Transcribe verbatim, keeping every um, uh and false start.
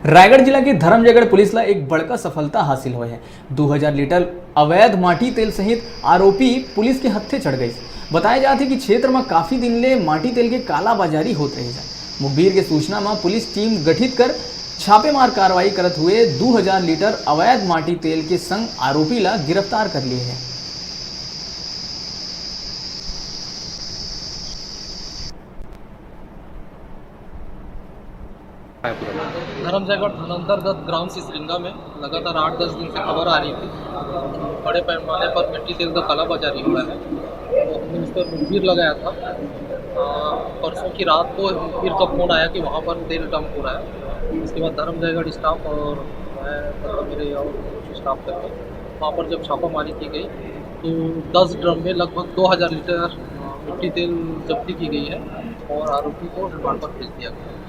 रायगढ़ जिला के धरमजयगढ़ पुलिस ला एक बड़का सफलता हासिल होय हे। दू हजार लीटर अवैध माटी तेल सहित आरोपी पुलिस के हत्थे चढ़ गइस। बताया जात हे कि क्षेत्र म काफी दिन ले माटी तेल के कालाबाजारी होत रहिस हे। मुखबिर के सूचना म पुलिस टीम गठित कर छापेमार कार्रवाई करत हुए दू हजार लीटर अवैध माटी तेल के संग आरोपी ला गिरफ्तार कर लिए हे। धर्मजयगढ़ थाना अंतर्गत ग्राम सिसलिंगा में लगातार आठ दस दिन से खबर आ रही थी कि बड़े पैमाने पर मिट्टी तेल का कालाबाजारी हो रहा है। तो हमने उस पर मुखबिर लगाया था। अ, परसों की रात को मुखबिर का फ़ोन आया कि वहाँ पर तेल डंप हो रहा है। इसके बाद धर्मजयगढ़ स्टाफ और मैं, मतलब, मेरे और कुछ स्टाफ करके वहाँ पर जब छापामारी की गई, तो दस ड्रम में लगभग दो हज़ार लीटर, अ, मिट्टी तेल जब्ती की गई है और आरोपी को रिमांड पर भेज दिया गया है।